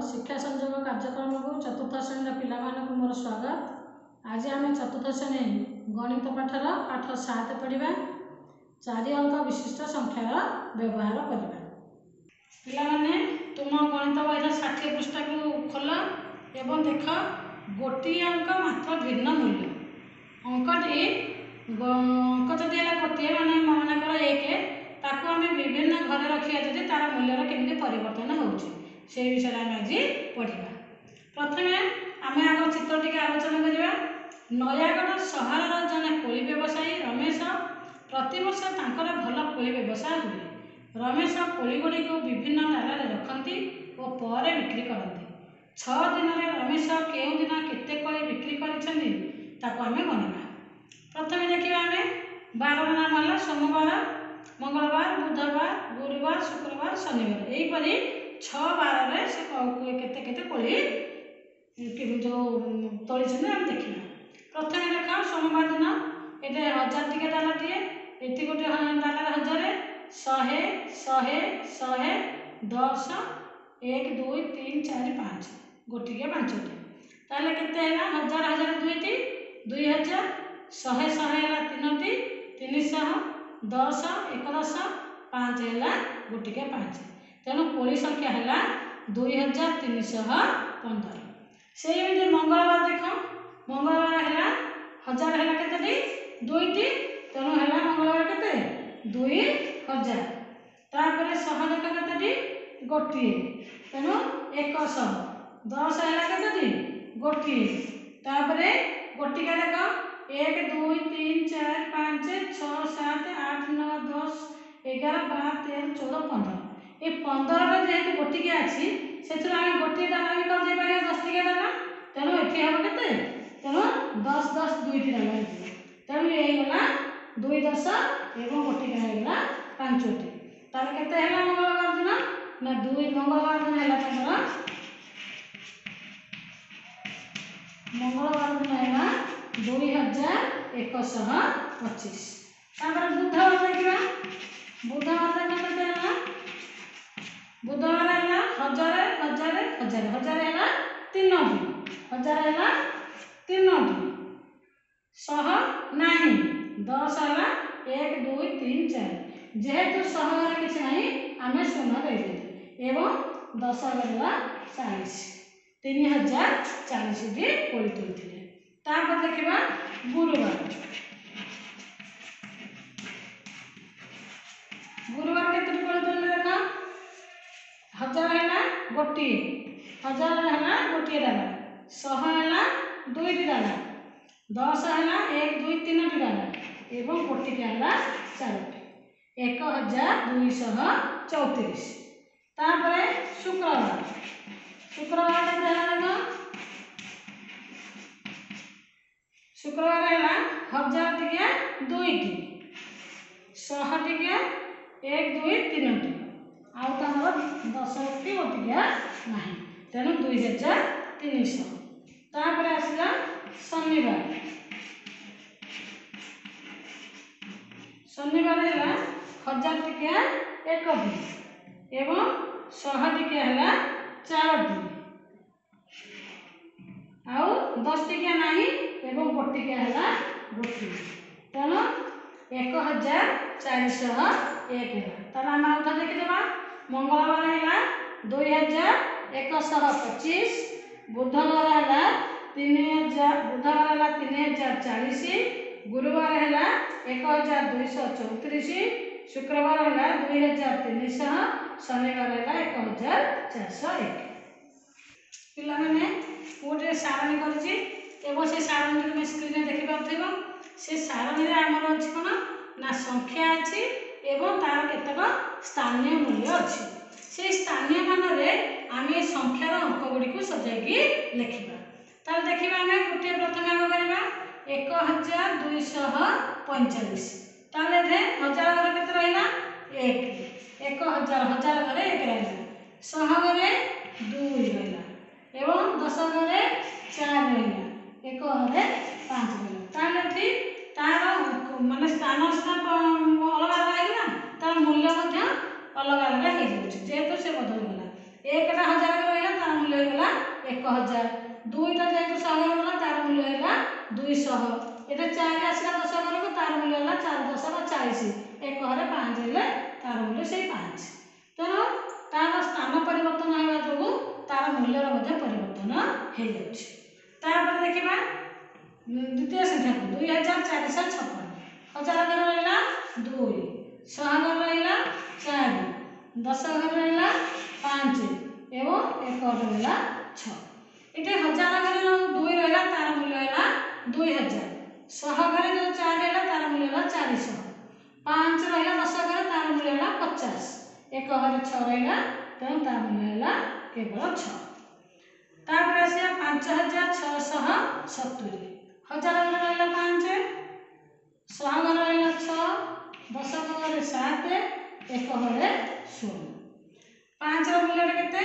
ଶିକ୍ଷା ସଂଯୋଗ କାର୍ଯ୍ୟକ୍ରମକୁ ଚତୁର୍ଥ ଶ୍ରେଣୀର ପିଲାମାନଙ୍କୁ ମୋର ସ୍ୱାଗତ। ଆଜି ଆମେ ଚତୁର୍ଥ ଶ୍ରେଣୀ ଗଣିତ ପାଠର ପାଠ 7 ପଢ଼ିବା। 4 ଅଙ୍କ ବିଶିଷ୍ଟ ସଂଖ୍ୟାର ବ୍ୟବହାର କରିବା। ପିଲାମାନେ, ତୁମ ଗଣିତ ବହିର 60 ପୃଷ୍ଠାକୁ ଖୋଲ ଏବଂ ଦେଖ ଗୋଟିଏ ଅଙ୍କ ମାତ୍ର ଭିନ୍ନ ମୂଲ୍ୟ। ଅଙ୍କଟି ଅଙ୍କ ଯଦି ହେଲା ଗୋଟିଏ, ମାନେ ମନେକର 1, ତାକୁ ଆମେ ବିଭିନ୍ନ ଘରେ ରଖିବା ଯଦି ତାର ମୂଲ୍ୟର କେମିତି ପରିବର୍ତ୍ତନ ହେଉଛି ସେଇ ବିଷୟରେ ଆମେ ଆଜି ପଢ଼ିବା। ପ୍ରଥମେ ଆମେ ଆଗ ଚିତ୍ର ଟିକେ ଆଲୋଚନା କରିବା। ନୟାଗଡ଼ ସହରର ଜଣେ କୋଳି ବ୍ୟବସାୟୀ ରମେଶ, ପ୍ରତିବର୍ଷ ତାଙ୍କର ଭଲ କୋଳି ବ୍ୟବସାୟ ହୁଏ। ରମେଶ କୋଳି ଗୁଡ଼ିକୁ ବିଭିନ୍ନ ଡାଲାରେ ରଖନ୍ତି ଓ ପରେ ବିକ୍ରି କରନ୍ତି। 6 ଦିନରେ ରମେଶ କେଉଁ ଦିନ କେତେ କୋଳି ବିକ୍ରି କରିଛନ୍ତି ତାକୁ ଆମେ ଗଣିବା। ପ୍ରଥମେ ଦେଖିବା ଆମେ ବାରର ନାମ ହେଲା ସୋମବାର, ମଙ୍ଗଳବାର, ବୁଧବାର, ଗୁରୁବାର, ଶୁକ୍ରବାର, ଶନିବାର। ଏହିପରି 6 ବାରରେ ସେ କେତେ କେତେ କୋଳି ଯେଉଁ ତୋଳିଛନ୍ତି ଆମେ ଦେଖିବା। ପ୍ରଥମେ ଦେଖ ସୋମବାର ଦିନ ଏଠି 1000 ଟିକିଆ ଡାଲାଟିଏ, ଏଠି ଗୋଟେ ଡାଲାରେ 1000, 100, 100, 100, 10, 1, 2, 3, 4, 5, ଗୋଟିକିଆ 5ଟି। ତାହେଲେ କେତେ ହେଲା? 1000 1000 2ଟି, 2000, 100 100 ହେଲା 3ଟି, 300, 10, 1 10, 5 ହେଲା ଗୋଟିକିଆ 5। ତେଣୁ କୋଳି ସଂଖ୍ୟା ହେଲା 2315। ସେଇମିତି ମଙ୍ଗଳବାର ଦେଖ, ମଙ୍ଗଳବାର ହେଲା 1000 ହେଲା କେତେଟି? 2ଟି। ତେଣୁ ହେଲା ମଙ୍ଗଳବାର କେତେ? 2000। ତାପରେ 100 ଦେଖ କେତେଟି? ଗୋଟିଏ, ତେଣୁ 100। 10 ହେଲା କେତେଟି? ଗୋଟିଏ। ତାପରେ ଗୋଟିକା ଦେଖ 1 2 3 4 5 6 7 8 9 10 11 12 13 14 15। ଏ 15ଟା ଯେହେତୁ ଗୋଟିକିଆ ଅଛି, ସେଥିରୁ ଆମେ ଗୋଟିଏ ଡାଲା ବି କରିଦେଇପାରିବା, 10 ଟିକିଆ ଡାଲା। ତେଣୁ ଏଠି ହେବ କେତେ? ତେଣୁ 10 10 2ଟି ଡାଲା ହେଇଯିବ। ତେଣୁ ହେଇଗଲା 2 10 ଏବଂ ଗୋଟିକା ହେଇଗଲା 5ଟି। ତାହେଲେ କେତେ ହେଲା ମଙ୍ଗଳବାର ଦିନ? ନା 2 ମଙ୍ଗଳବାର ଦିନ ହେଲା ତାଙ୍କର, ମଙ୍ଗଳବାର ଦିନ ହେଲା 2125। ତାପରେ ବୁଧବାର ଦେଖିବା। ବୁଧବାର ଦେଖ କେତେ ହେଲା? ବୁଧବାର ହେଲା 1000 1000 1000, 1000 ହେଲା 3ଟି, 1000 ହେଲା 3ଟି, 100 ନାହିଁ, 10 ହେଲା 1 2 3 4। ଯେହେତୁ 100 ଘରେ କିଛି ନାହିଁ ଆମେ 0 ଦେଇଦେଲେ ଏବଂ 10 ହେଲା 40, 3040ଟି କୋଳି ତୋଳିଥିଲେ। ତାପରେ ଦେଖିବା ଗୁରୁବାର। ଗୁରୁବାର କେତୋଟି କୋଳି ତୋଳିଲେ ଦେଖ? 1000 ହେଲା ଗୋଟିଏ, 1000 ହେଲା ଗୋଟିଏ ଡାଲା, 100 ହେଲା 2ଟି ଡାଲା, 10 ହେଲା 1 2 3ଟି ଡାଲା ଏବଂ ଗୋଟିକା ହେଲା 4ଟି, 1234। ତାପରେ ଶୁକ୍ରବାର। ଶୁକ୍ରବାର କେତେ ହେଲା ଦେଖ? ଶୁକ୍ରବାର ହେଲା 1000 ଟିକିଆ 2ଟି, 100 ଟିକିଆ 1 2 3ଟି, ଆଉ ତାଙ୍କର 10ଟି ଗୋଟିକିଆ ନାହିଁ, ତେଣୁ 2300। ତାପରେ ଆସିଲା ଶନିବାର। ଶନିବାର ହେଲା 1000 ଟିକିଆ 1ଟି ଏବଂ 100 ଟିକିଆ ହେଲା 4ଟି, ଆଉ 10 ଟିକିଆ ନାହିଁ ଏବଂ ଗୋଟିକିଆ ହେଲା ଗୋଟିଏ, ତେଣୁ 1401 ହେଲା। ତାହେଲେ ଆମେ ଆଉ ଥରେ ଦେଖିଦେବା। ମଙ୍ଗଳବାର ହେଲା 2125, ବୁଧବାର ହେଲା 3000, ବୁଧବାର ହେଲା 3040, ଗୁରୁବାର ହେଲା 1234, ଶୁକ୍ରବାର ହେଲା 2300, ଶନିବାର ହେଲା 1401। ପିଲାମାନେ, ମୁଁ ଗୋଟେ ସାରଣୀ କରିଛି ଏବଂ ସେ ସାରଣୀଟି ତୁମେ ସ୍କ୍ରିନ୍ରେ ଦେଖିପାରୁଥିବ। ସେ ସାରଣୀରେ ଆମର ଅଛି କ'ଣ ନା ସଂଖ୍ୟା ଅଛି ଏବଂ ତାର କେତେକ ସ୍ଥାନୀୟ ମୂଲ୍ୟ ଅଛି। ସେଇ ସ୍ଥାନୀୟ ମାନରେ ଆମେ ସଂଖ୍ୟାର ଅଙ୍କ ଗୁଡ଼ିକୁ ସଜାଇକି ଲେଖିବା। ତାହେଲେ ଦେଖିବା ଆମେ ଗୋଟିଏ ପ୍ରଥମେ ଆଗ କରିବା 1245। ତାହେଲେ ଏଠି 1000 ଘରେ କେତେ ରହିଲା? 1। 1000, 1000 ଘରେ 1 ରହିଲା, 100 ଘରେ 2 ରହିଲା ଏବଂ 10 ଘରେ 4 ରହିଲା, 1 ଘରେ 5 ରହିଲା। ତାହେଲେ ଏଠି ତାର ମାନେ ସ୍ଥାନ ଅଲଗା ଅଲଗା ହେଇଗଲା, ତାର ମୂଲ୍ୟ ମଧ୍ୟ ଅଲଗା ଅଲଗା ହେଇଯାଉଛି ଯେହେତୁ ସେ ବଦଳିଗଲା। 1ଟା 1000 ରହିଲା, ତାର ମୂଲ୍ୟ 200। ଏଟା 4 ଆସିଲା ଦଶ ଘରକୁ, ତାର ମୂଲ୍ୟ ହେଲା 4 ଦଶ ବା 40। ଏକ ଘରେ 5 ହେଲେ ତାର ମୂଲ୍ୟ ସେଇ 5। ତେଣୁ ତାର ସ୍ଥାନ ପରିବର୍ତ୍ତନ ହେବା ଯୋଗୁଁ ତାର ମୂଲ୍ୟର ମଧ୍ୟ ପରିବର୍ତ୍ତନ ହେଇଯାଉଛି। ତାପରେ ଦେଖିବା ଦ୍ୱିତୀୟ ସଂଖ୍ୟାକୁ, 2456। ହଜାର ଘରେ ରହିଲା 2, ଶହ ଘରେ ରହିଲା 4, ଦଶ ଘରେ ରହିଲା 5 ଏବଂ ଏକ ଘରେ ରହିଲା 6। ଏଠି ହଜାର ଘରେ ଯେଉଁ 2 ରହିଲା, ତାର ମୂଲ୍ୟ ହେଲା 2000। ଶହ ଘରେ ଯେଉଁ 4 ହେଲା, ତାର ମୂଲ୍ୟ ହେଲା 400। 5 ରହିଲା ଦଶ ଘରେ, ତାର ମୂଲ୍ୟ ହେଲା 50। ଏକ ଘରେ 6 ରହିଲା, ତେଣୁ ତା ମୂଲ୍ୟ ହେଲା କେବଳ 6। ତାପରେ ଆସିବା 5670। ହଜାର ଘରେ ରହିଲା 5, ଶହ ଘରେ ରହିଲା 6, ଦଶ ଘରେ 7, ଏକ ଘରେ 0। 5ର ମୂଲ୍ୟଟା କେତେ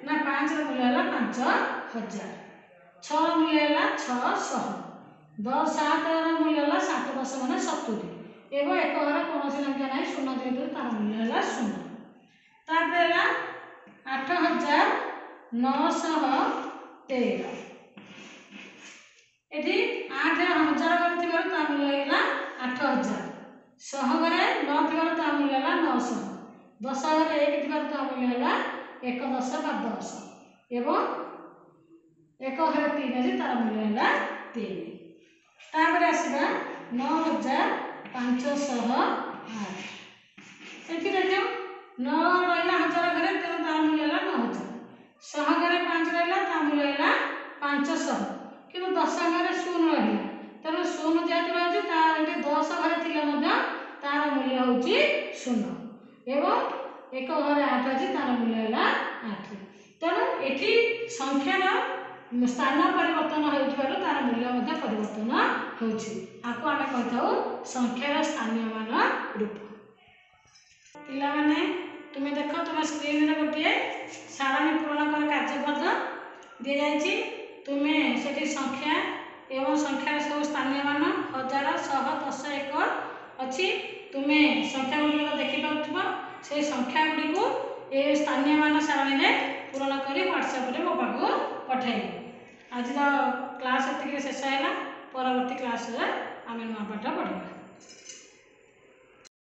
ନା 5ର ମୂଲ୍ୟ ହେଲା 5000, 6ର ମୂଲ୍ୟ ହେଲା 600, 7ର ମୂଲ୍ୟ ହେଲା 7 ଦଶ ମାନେ 70 ଏବଂ ଏକ ଘରେ କୌଣସି ସଂଖ୍ୟା ନାହିଁ, ଶୂନ ଯେହେତୁ ତାର ମୂଲ୍ୟ ହେଲା 0। ତାପରେ ହେଲା 8913। ଏଠି 8 ହଜାର ଘରେ ଥିବାରୁ ତା ମୂଲ୍ୟ ହେଇଗଲା 8000, ଶହ ଘରେ 9 ଥିବାରୁ ତା ମୂଲ୍ୟ ହେଲା 900, ଦଶ ଘରେ 1 ଥିବାରୁ ତା ମୂଲ୍ୟ ହେଲା 1 ଦଶ ବା 10 ଏବଂ ଏକ ଘରେ 3 ଅଛି, ତାର ମୂଲ୍ୟ ହେଲା 3। ତାପରେ ଆସିବା 9508। ଏଠି ଦେଖ, 9 ରହିଲା ହଜାର ଘରେ, ତେଣୁ ତାର ମୂଲ୍ୟ ହେଲା 9000। ଶହ ଘରେ 5 ରହିଲା, ତା ମୂଲ୍ୟ ହେଲା 500। କିନ୍ତୁ ଦଶ ଘରେ 0 ରହିଲା, ତେଣୁ 0 ଯେହେତୁ ରହିଛି, ତା ଏଠି 10 ଘରେ ଥିଲେ ମଧ୍ୟ ତାର ମୂଲ୍ୟ ହେଉଛି 0 ଏବଂ ଏକ ଘରେ 8 ଅଛି, ତାର ମୂଲ୍ୟ ହେଲା 8। ତେଣୁ ଏଠି ସଂଖ୍ୟାର ସ୍ଥାନ ପରିବର୍ତ୍ତନ ହେଉଥିବାରୁ ତାର ମୂଲ୍ୟ ମଧ୍ୟ ପରିବର୍ତ୍ତନ ହେଉଛି। ଆକୁ ଆମେ କହିଥାଉ ସଂଖ୍ୟାର ସ୍ଥାନୀୟ ମାନ ରୂପ। ପିଲାମାନେ, ତୁମେ ଦେଖ, ତୁମ ସ୍କ୍ରିନରେ ଗୋଟିଏ ସାରଣୀ ପୂରଣ କର କାର୍ଯ୍ୟପଦ ଦିଆଯାଇଛି। ତୁମେ ସେଠି ସଂଖ୍ୟା ଏବଂ ସଂଖ୍ୟାର ସବୁ ସ୍ଥାନୀୟ ମାନ ହଜାର, ଶହ, ଦଶ, ଏକ ଅଛି। ତୁମେ ସଂଖ୍ୟା ଗୁଡ଼ିକ ଦେଖିପାରୁଥିବ। ସେଇ ସଂଖ୍ୟା ଗୁଡ଼ିକୁ ଏ ସ୍ଥାନୀୟ ମାନ ସାରଣୀରେ ପୂରଣ କରି ହ୍ୱାଟ୍ସଆପ୍ରେ ମୋ ପାଖକୁ ପଠାଇବ। ଆଜିର କ୍ଲାସ୍ ଏତିକିରେ ଶେଷ ହେଲା। ପରବର୍ତ୍ତୀ କ୍ଲାସ୍ରେ ଆମେ ନୂଆ ପାଠ ପଢ଼ିବା।